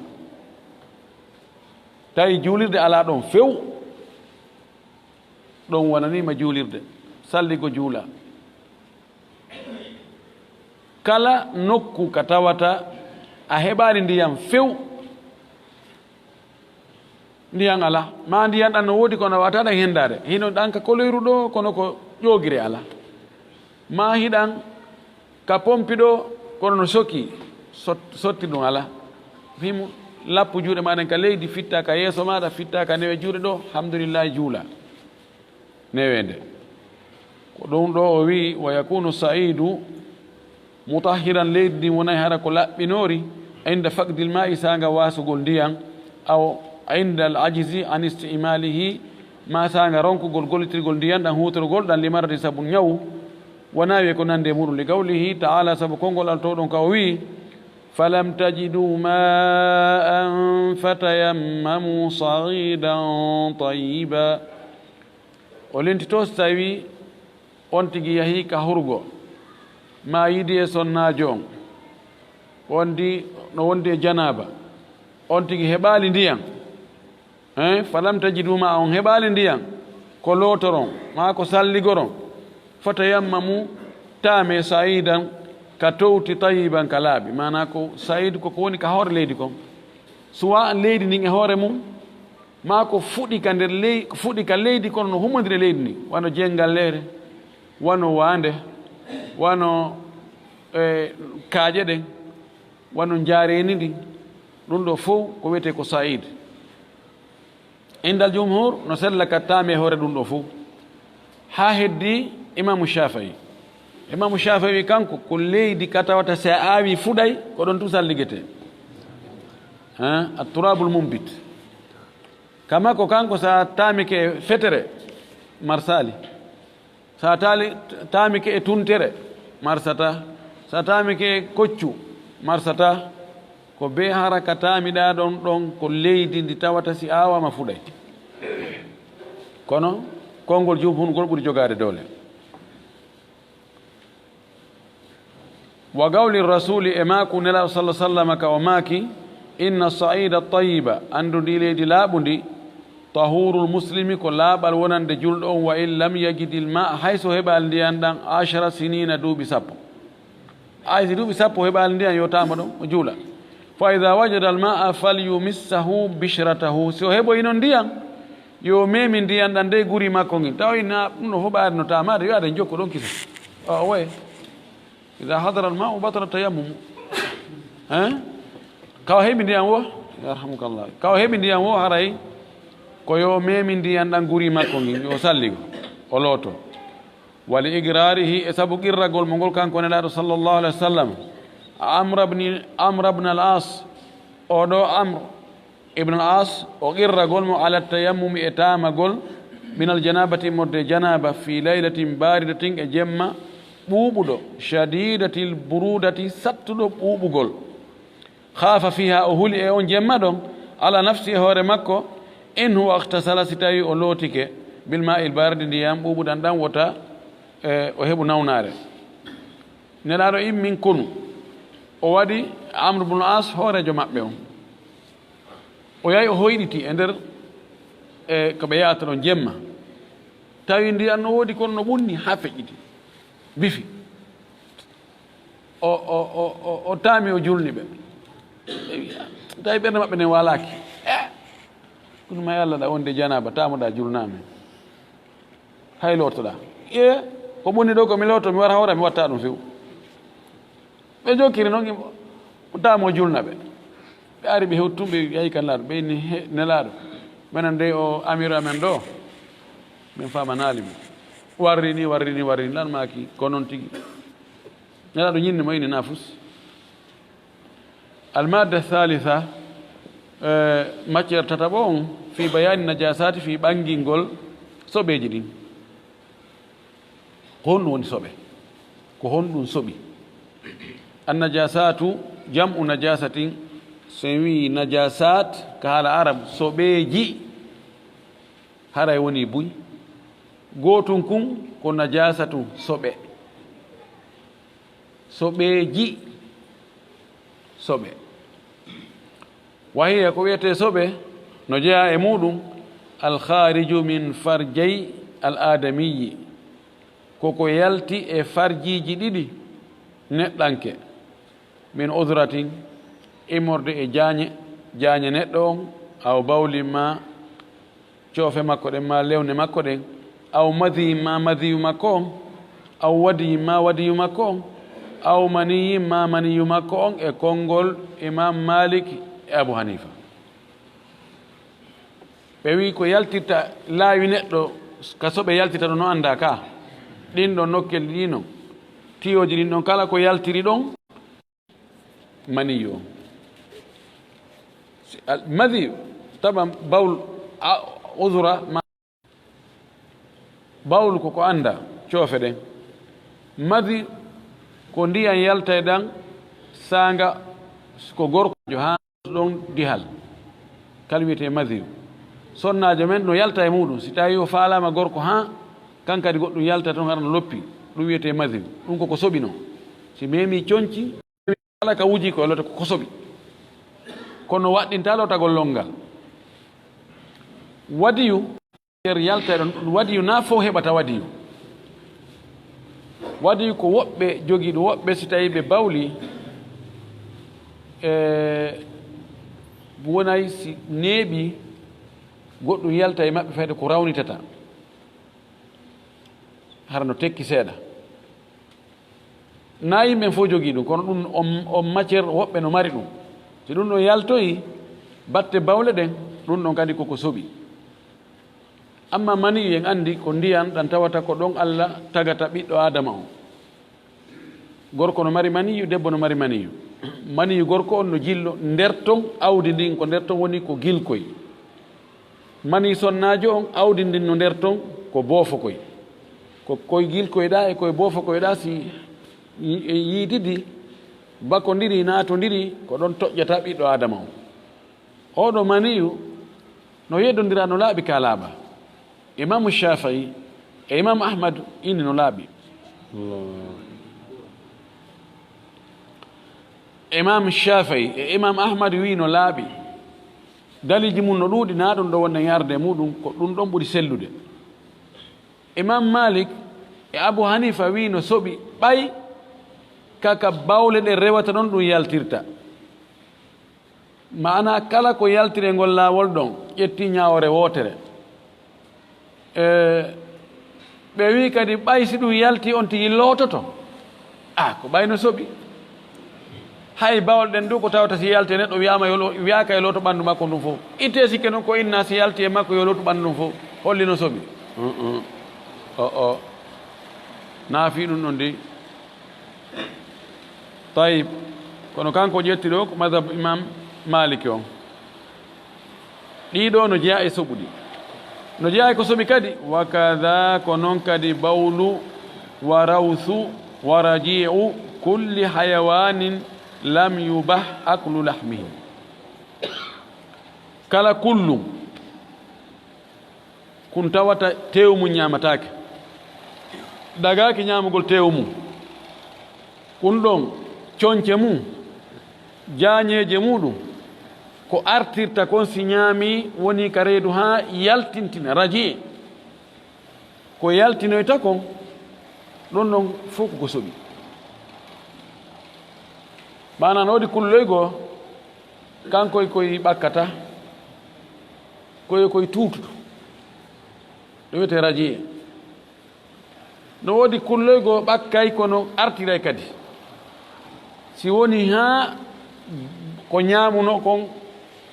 tawi juulirde alaa ɗon few, ɗon wonaniima juulirde, salligo juula. Kala nokku ka tawata a heɓaali ndiyan few, ndiyan alaa, ma ndiyan ɗan no woodi kono a waawataa ɗan hendaade, hino ɗan ka koloyru ɗo kono ko ƴoogire alaa, ma hiɗan ka pompi ɗo kono no soki, sot-, sotti ɗum alaa. Himo lappu juuɗe ma ɗen ka leydi, fitta ka yeeso maaɗa, fitta ka newe juuɗe ɗo, alhamdulillahi, juula. Neweende. Ko ɗum ɗo o wi'i, "Wa yakunu sa'idu mutahhiran", leydi ndin wonay hara ko laɓɓinoori, "inda faqdil ma'i", saanga waasugol ndiyan, aw inda al ajizi an istimalihi, ma saanga ronkugol gollitirgol ndiyan ɗan, huutorgol ɗan, li maradin, sabu ñawu, wa nahwi, ko nandi e muɗum, li qawlihi ta'ala, sabu konngol Alla towɗon ka o wi'i, "Falam tajidu ma'an fatayammamu sa'idan tayyiba." O lentito si tawi on tigi yahi ka hurgo, ma yiidi e sonnaajo on, wondi, no wondi e janaaba, on tigi heɓaali ndiyan, hein, falam tajidu ma, on heɓaali ndiyan, ko lootoron, maa ko salligoron, fatayammamu, taame, sa'idan, ka towti, tayyiban, ka laaɓi. Maanaa ko sa'id ko ko woni ka hoore leydi kon. Suwa leydi ndin e hoore mum, maa ko fuɗi ka nder ley-, ko fuɗi ka leydi, kono no humondiri e leydi ndin, wano jenngalleere, wano waande, wano, e, kaaƴe ɗen, wano njaareeni ndin, ɗum ɗo fow ko wiyetee ko sa'id. Indal jumhur no sella ka taame hoore ɗum ɗo fow. Haa heddi Imaamu Shaafi'i. Imaamu Shaafi'i kanko ko leydi ka tawata si a aawi fuɗay, ko ɗon tun salligetee. Ha, at-turabul mumbit. Kama ko kanko sa taamike e fetere, marsaali. Sa taali, taamike e tuntere, marsata. Sa taamike e koccu, marsata. Ko bee haraka taamiɗaa ɗon ɗon, ko leydi ndi tawata si aawaama fuɗay. Kono konngol jumhur ngol ɓuri jogaade doole. Wa qawli rasuli, e maaku Nelaaɗo salla sallama ka o maaki, inna sa'iida tayyiba, anndu ndi leydi laaɓundi, tahurul muslimi, ko laaɓal wonande julɗo on, wa in lam yajidil ma, hay so heɓaali ndiyan ɗan, ashara sinina, duuɓi sappo. Hay si duuɓi sappo heɓaali ndiyan, yo taamo ɗon, o juula. Fa ida wajada al ma'a falyumissahu bishratahu, si o heɓoyi non ndiyan, yo meemi ndiyan ɗan dey guri makko ngin. Tawa ina ɗum no fof ɓaade no taamaade, yo aden jokko ɗon kisa. O, o waye. Ida hadara al ma'u batala tayammumu. Hein? Kawa heɓi ndiyan wo? Yarhamukallah. Kawa heɓi ndiyan wo haray ko yo meemi ndiyan ɗan guri makko ngin, yo salligo, o looto. Wa li iqrarihi, e sabu qirragol mo ngol kanko Nelaaɗo sallallahu alaihi wasallam. Amr ibn, Amr ibn al-As, o ɗo Amr ibn al-As, o qirragol mo ala tayammumi e taamagol, min al janabati, immorde janaba, fi laylatin baridatin, e jemma ɓuuɓuɗo, shadidatil burudati, sattuɗo ɓuuɓugol. Khafa fiha, o huli e on jemma ɗon, ala nafsi, e hoore makko, in huwa ightasala, si tawi o lootike, bil ma'il baridi, ndiyam ɓuuɓuɗan ɗan wota, e, o heɓu nawnaare. Nelaaɗo immin konu, o waɗi Amr ibn As hooreejo maɓɓe on. O yahi o hoyɗiti e nder, e, ko ɓe yahata ɗon jemma. Tawi ndiyan no woodi kono no ɓunni haa feƴƴiti. Bifi. O, o, o, o, o taami o julni ɓe. Tawi ɓernde maɓɓe nden waalaaki. Eh! Kono ma Yalla ɗa wonde janaba, taamoɗa julnaa men. Hay lootoɗa. E, ko ɓunni ɗo ko mi looto, mi wara hawra, mi watta ɗum few. Ɓe jokkiri noon, taamo julna ɓe. Ɓe ari ɓe hewtum, ɓe yahi kan Nelaaɗo, ɓe inni, "He, Nelaaɗo, menen dey o amiiru amen ɗo, min famanaali mo. Warri ni, warri ni, warri ni, lan maaki ko noon tigi." Nelaaɗo ñinni mo, inni, "Na fus." Almadda thalitha, eh, matière tataɓo on, fi bayani najasati, fi ɓangingol soɓeeji ɗin. Ko honɗum woni soɓe? Ko honɗum soɓi? Annajasatu jam'u najasatin. So en wi'i najasat ka haala Arab, soɓeeji, haray woni buy. Gootun kun ko najasatu, soɓe. Soɓeeji, soɓe. Wahiya, ko wi'etee soɓe, no jeyaa e muuɗum, al khariju min farjay al adamiyyi, ko ko yalti e farjiiji ɗiɗi neɗɗanke, min udratin, immorde e jaañe, jaañe neɗɗo on, aw bawlin ma coofe makko ɗen, ma lewne makko ɗen, aw madiyin ma madiyu makko on, aw wadiyin ma wadiyu makko on, aw maniyin ma maniyu makko on, e konngol Imam Malik e Abu Hanifa. Ɓe wi'i ko yaltirta laawi neɗɗo, ka soɓe yaltirta ɗo no anndaa ka, ɗin ɗon nokkel ɗin non, tiyooji ɗin ɗon, kala ko yaltiri ɗon, maniyu on. Si al-, madiyu, taban bawl, a, udura, ma, bawl ko ko anndaa, coofe ɗen. Madiyu ko ndiyan yaltay ɗan, saanga ko gorko haa ɗon dihal. Kala wi'etee madiyu. Sonnaajo men no yalta e muuɗum. Si tawi o faalaama gorko haa, kan kadi goɗɗum yalta ton hara no loppi. Ɗum wi'etee madiyu. Ɗum ko ko soɓi non. Si meemi conci, kala ka wuji ko e loota ko ko soɓi. Kono waɗɗinta lootagol lonngal. Wadiyu, nder yalta e ɗon, ɗum wadiyu na fof heɓata wadiyu. Wadiyu ko woɓɓe jogii ɗum, woɓɓe si tawi ɓe bawli, e, wonay si neeɓi, goɗɗum yalta e maɓɓe fayde ko rawnitata. Hara no tekki seeɗa. Na yimɓe fof jogii ɗum, kono ɗum on, on matière woɓɓe no mari ɗum. Si ɗum ɗon yaltoyi, batte bawle ɗen, ɗum ɗon kadi koko soɓi. Amma maniyu en anndi ko ndiyan ɗan tawata ko ɗon Allah tagata ɓiɗɗo Aadama on. Gorko no mari maniyu, debbo no mari maniyu. Maniyu gorko on no jillo nder ton, awdi ndin ko nder ton woni ko gilkoy. Mani sonnaajo on, awdi ndin no nder ton ko boofokoy. Ko koy gilkoyɗaa e koy boofokoyɗaa si yi-, e yiididi, Bakondiri, naatondiri, ko ɗon toƴƴata ɓiɗɗo Aadama on. Oɗo maniyu no yeddondira, no laaɓi ka laaɓa. Imaamu Shaafi'i e Imaamu Ahmad inni no laaɓi. Imaamu Shaafi'i e Imaamu Ahmad wi'i no laaɓi. Daliiji mum no ɗuuɗi, na ɗum ɗo wonnen yarde muɗum, ko ɗum ɗon ɓuri sellude. Imam Malik e Abu Hanifa wi'i no soɓi ɓay kaka bawle ɗen rewata ɗon ɗum yaltirta. Maana kala ko yaltiri e ngol laawol ɗon, ƴetti ñaawoore wootere. E, ɓe wi'i kadi ɓay si ɗum yalti on tigi loototo. Ah, ko ɓay no soɓi. Hay bawle ɗen du ko tawata si yalti e neɗɗo wi'aama yo lo-, wi'aaka yo looto ɓanndu makko ndun fow. Ittee sikke non ko inna si yalti e makko yo lootu ɓanndu ndun fow. Holli no soɓi. Uh-uh. O, o. Naafi ɗum ɗon de. Tayib. Kono kanko ƴetti ɗo ko madhab Imam Maliki on. Ɗiɗo no jeyaa e soɓuɗi. No jeyaa e ko soɓi kadi. Wa kada ko non kadi bawlu wa rawsu wa raji'u kulli hayawanin lam yubah aklu lahmihi. Kala kullum kun tawata teewu mum ñaamataake. Dagaaki ñaamugol teewu mum. Kun ɗon conce mum, jaañeeje muɗum, ko artirta kon si ñaami woni ka reedu haa yaltintina, raji. Ko yaltinoyta kon, ɗon ɗon fow ko ko soɓi. Maanaa no woodi kulloy goo, kankoy koy ɓakkata, koy koy tuutuɗo. Ɗum wiyetee raji. No woodi kulloy goo ɓakkay kono artiray kadi. Si woni haa ko ñaamuno kon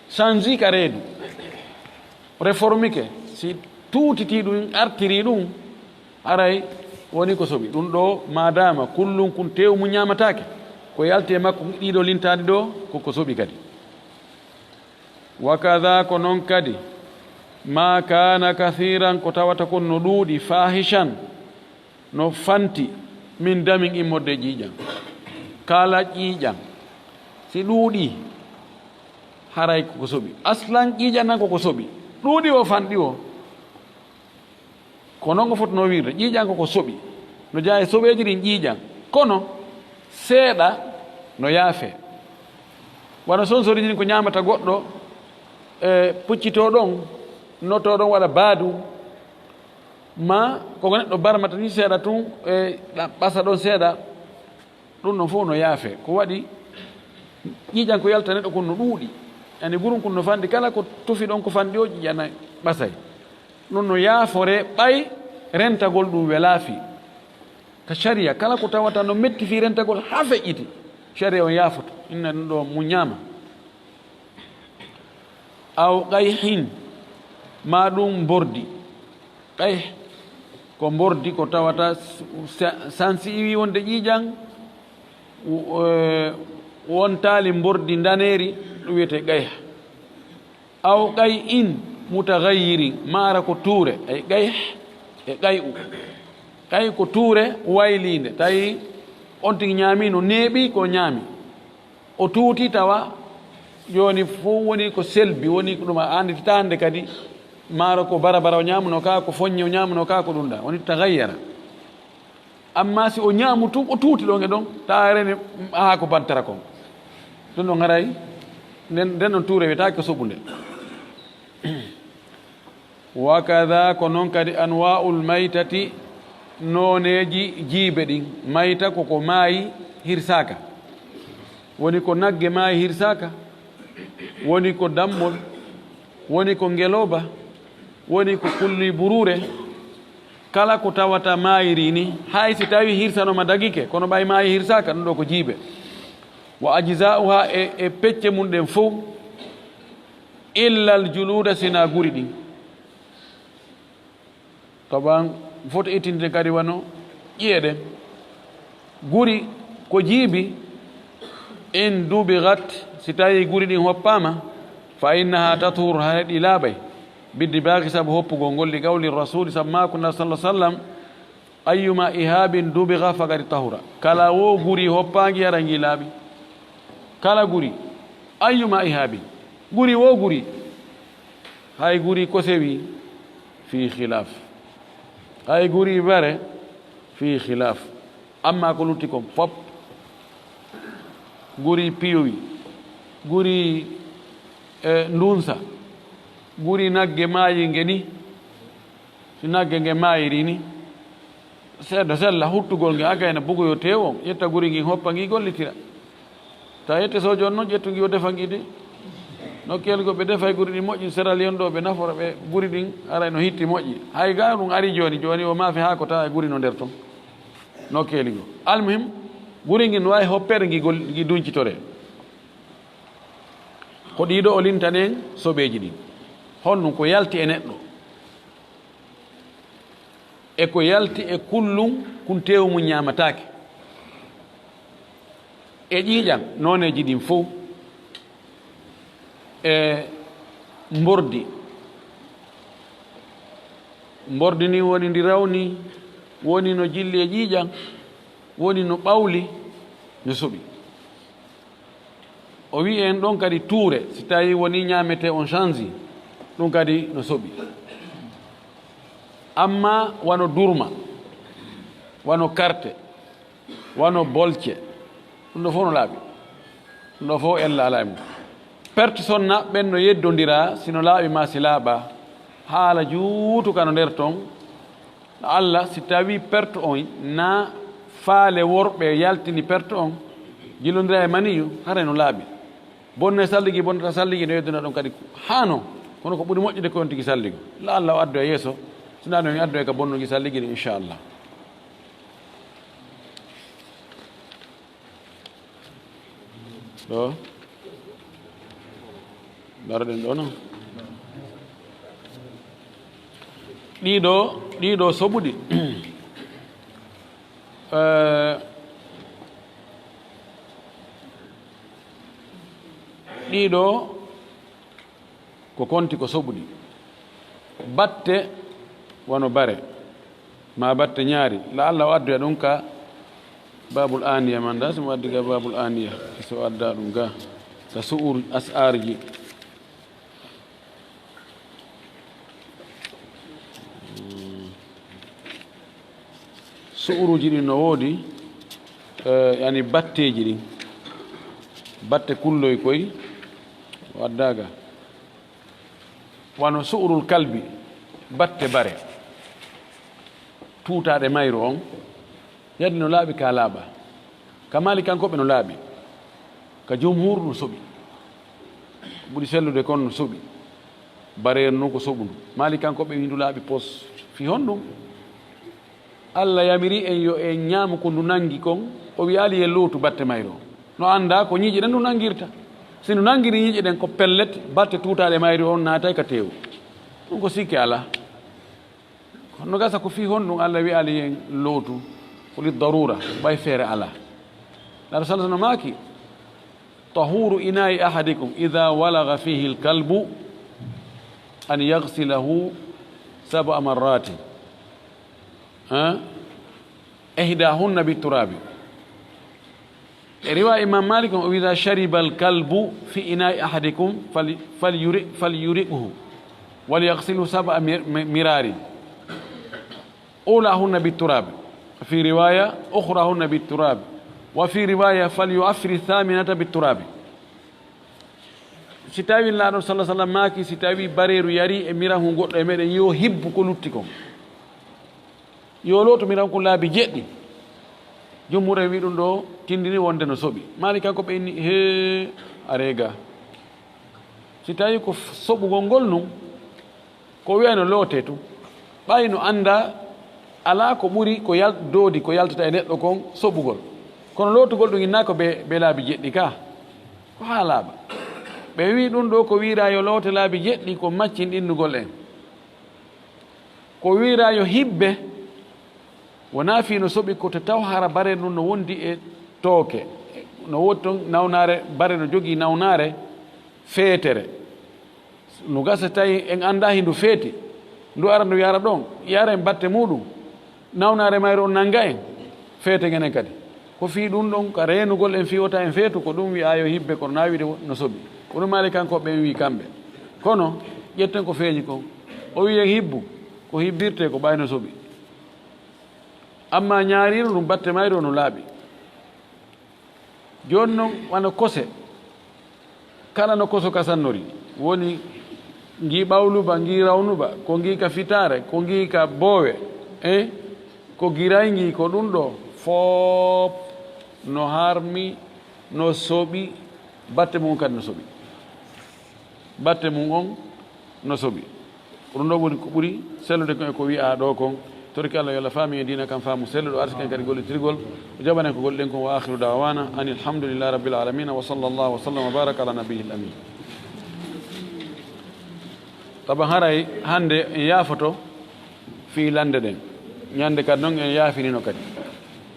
sanji ka reedu, reformike, si tuutitii ɗum, artirii ɗum, haray woni ko soɓi. Ɗum ɗoo, maadaama kullum kun teewu mum ñaamataake, ko yalti e makko ɗiɗo lintaaɗi ɗoo, ko ko soɓi kadi. Wa kada ko non kadi, ma kana kathiran ko tawata kon no ɗuuɗi, fahishan no fanti, min damin immorde e ƴiiƴan. Kala ƴiiƴan, si ɗuuɗi, haray ko ko soɓi. Aslan ƴiiƴan nan ko ko soɓi. Ɗuuɗi o fanɗi o. Ko non o fotnoo wi'irde, ƴiiƴan ko ko soɓi. No jeyaa e soɓeeji ɗin ƴiiƴan. Kono seeɗa no yaafee. Wano sonsori ɗin ko ñaamata goɗɗo, e puccitoo ɗon, notoo ɗon waɗa baadu, ma ko neɗɗo barmata ni seeɗa tun, e ɗa-, ɓasa ɗon seeɗa. Ɗum ɗon fof no yaafee. Ko waɗi ƴiiƴan ko yalta neɗɗo kon no ɗuuɗi. Ani gurum kun no fanɗi, kala ko tufi ɗon ko fanɗi o ƴiiƴan ɓasay. Ɗum no yaaforee ɓay rentagol ɗum welaa fii. Ka sharia, kala ko tawata no metti fii rentagol haa feƴƴiti, sharia on yaafoto. Inna ɗum ɗo muññaama. Aw qayhin, maa ɗum mbordi. Qayh ko mbordi ko tawata s-, sa-, sansi iwi wonde ƴiiƴan, w-, eh, wontaali mbordi ndaneeri, ɗum wiyetee qayh. Aw qay'in mutaghayyirin, maara ko tuure, ay qayh e qay'u. Qayh ko tuure wayliinde, tawi on tigi ñaami no neeɓi ko ñaami. O tuuti tawa jooni fof woni ko selbi, woni ko ɗum a annditata hannde kadi, maaro ko barabara o ñaamuno ka, ko foññe o ñaamuno ka, ko ɗum ɗa, woni tagayyara. Amma si o ñaamu tun, o tuuti ɗon e ɗon, tawa rene haa ko bantara kon. Ɗum ɗon haray, nden, nden ɗon tuure wiyetaake ko soɓunde. Wa kada ko non kadi anwa'ul maytati, nooneeji jiibe ɗin. Mayta ko ko maayi hirsaaka. Woni ko nagge maayi hirsaaka. Woni ko dammol. Woni ko ngelooba. Woni ko kulli buruure. Kala ko tawata maayiri ni, hay si tawi hirsanooma dagike, kono ɓay maayi hirsaaka, ɗum ɗo ko jiibe. Wa ajza'uha e, e pecce mum ɗen fow, illa al juluda, sina guri ɗin. Taban, foto ittinde kadi wano ƴi'e ɗen. Guri ko jiibi, in dubigat, si tawi guri ɗin hoppaama, fa innaha tathur, haa ɗi laaɓay. Biddi baaki sabu hoppugol ngol, li qawli rasuli, sabu maaku na sallallahu alaihi wasallam, ayyuma ihabin dubiga faqad tahura. Kala wo guri hoppaangi, hara ngi laaɓi. Kala guri, ayyuma ihabin, guri wo guri, hay guri ko sewi, fi khilaf, hay guri bare, fi khilaf. Amma ko lutti kon fop, guri piyowi, guri, eh, ndunsa, guri nagge maayi nge ni, si nagge nge maayiri ni, seedda sella huttugol nge, agayna bugoyo tew on, ƴetta guri ngin hoppa ngi gollitira. Ta ƴette sojo on noon, ƴettu ngi o defa ngi de. Nokkeel go ɓe defay guri ɗin moƴƴi, Sierra Leone ɗo ɓe nafora ɓe guri ɗin, aray no hitti moƴƴi. Hay ga ɗum ari jooni, jooni o maafe haa ko tawa e guri no nder ton. Nokkeeli go. Almuhim, guri ngin no waawi hoppeede ngi gol-, ngi duncitore. Ko ɗiɗo o lintanen soɓeeji ɗin. Honɗum ko yalti e neɗɗo? E ko yalti e kullum kun teewu mum ñaamataake. E ƴiiƴan nooneeji ɗin fow. E mbordi. Mbordi ni woni ndi rawni, woni no jilli e ƴiiƴan, woni no ɓawli, no soɓi. O wi'i en ɗon kadi tuure, si tawi woni ñaamete on change, ɗum kadi no soɓi. Amma wano durma, wano karte, wano bolce, ɗum ɗo fof no laaɓi. Ɗum ɗo fof ella alaa e mum. Perte sonna ɓen no yeddondira, si no laaɓi ma si laaɓa. Haala juutuka no nder ton, Allah, si tawi perte on na faale worɓe yaltini perte on, jillondira e maniyu, haray no laaɓi. Bonne salligi, bonnata salligi, no yedduna ɗon kadi haano. Kono ko ɓuri moƴƴude ko on tigi salligo. La Allah o addoya yeeso, si na ɗum en addoya ka bonnugi salligi ɗin, inchallah. Ɗo. Ndaroɗen ɗo, non. Ɗiɗo, ɗiɗo soɓuɗi. Eh, ɗiɗo ko konti ko soɓuɗi. Batte wano bare, ma batte ñaari. La Allah o addoya ɗum ka Babul Aniya man da, si mo addi ka Babul Aniya, so o adda ɗum ga, ka su'ur as'arji. Su'uruji ɗin no woodi, eh, yani batteji ɗin. Batte kulloy koy, o adda ga. Wano su'urul kalbi, batte bare. Tuutaaɗe mayru on, yadi no laaɓi ka laaɓa. Ka Maalikankoɓe no laaɓi. Ka jumhur no soɓi. Ɓuri sellude kon no soɓi. Bareer no ko soɓundu. Maalikankoɓe wi ndu laaɓi pos. Fi honɗum? Allah yamiri en yo en ñaamu ko ndu nangi kon, o wi'aali en lootu batte mayru on. No annda ko ñiiƴe ɗen ndu nangirta. Si ndu nangiri ñiiƴe ɗen ko pellet, batte tuutaaɗe mayru on naatay ka teewu. Ɗum ko sikke alaa. Kono no gasa ko fii honɗum Allah wi'aali en lootu, ko li darura, ɓay feere alaa. Nabi sallallahu alaihi wasallam maaki, "Tahuru ina'i ahadikum idha walagha fihi al-kalbu an yaghsilahu sab'a marrati." Ha? "Ihdahunna bit-turabi." E riwaya Imam Malik on, o wi'a, "Shariba al-kalbu fi ina'i ahadikum fal-, falyuri-, falyuriqhu, wal yaghsilhu sab'a mir-, mi-, mirari. Ulahunna bit-turab." Fi riwaya, "Ukhrahunna bit-turab." Wa fi riwaya, "Falyu'affir ath-thaminata bit-turab." Si tawi Nulaaɗo sallallahu alaihi wasallam maaki, si tawi bareeru yari e mirahu goɗɗo e meɗen, yo hibbu ko lutti kon. Yo lootu mirahu kun laabi jeɗɗi. Jumhur en wi ɗum ɗo tindini wonde no soɓi. Maalikankoɓe inni, "Hee, a reega." Si tawi ko f-, soɓugol ngol nun, ko wi'ay no loote tun. Ɓay no annda alaa ko ɓuri ko yal-, doodi ko yaltata e neɗɗo kon soɓugol. Kono lootugol ɗum inna ko be, be laabi jeɗɗi ka. Ko haa laaɓa. Ɓe wi ɗum ɗo ko wi'ira yo loote laabi jeɗɗi ko maccin ɗinnugol en. Ko wi'ira yo hibbe, wonaa fii no soɓi ko to taw hara bare ndun no wondi e tooke. No woodi ton nawnaare, bare no jogii nawnaare feetere. No gasa tawi en anndaa hindu feeti. Ndu ara ndu yara ɗon, yara en batte muɗum. Nawnaare mayru on nanga en, feete ngenen kadi. Ko fii ɗum ɗon ka reenugol en fii wota en feetu, ko ɗum wi'aa yo hibbe, kono na wi'de no soɓi. Ko ɗum maali kanko ɓen wi'i kamɓe. Kono ƴetten ko feeñi kon. O wi'i en hibbu, ko hibbirtee ko ɓay no soɓi. Amma ñaariiru ndun batte mayru no laaɓi. Jooni non wano kose, kala no koso kasannori, woni ngii ɓawluba, ngii rawnuba, ko ngii ka fitaare, ko ngii ka boowe, eh? Ko giray ngii, ko ɗum ɗo foop no harmi, no soɓi, batte mum kadi no soɓi. Batte mum on no soɓi. Ko ɗum ɗo woni ko ɓuri sellude kon e ko wi'aa ɗo kon. Torki Allah yo Allah faami en diina kan faamu selluɗo, arsiki en kadi gollitirgol. O jaɓana en ko golliɗen kon. Wa akhiru da'wana anil hamdulillahi rabbil alamin. Wa sallallahu wa sallam wa baraka ala nabiyil amin. Taban haray hande en yaafoto fii lande ɗen. Ñande kadi non en yaafinino kadi.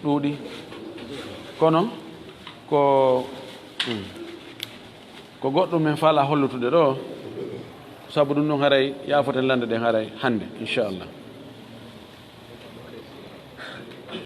Ɗuuɗi. Kono ko, hmm, ko goɗɗum men faalaa hollutude ɗo. Sabu ɗum ɗon haray yaafoten lande ɗen haray hande, inchallah.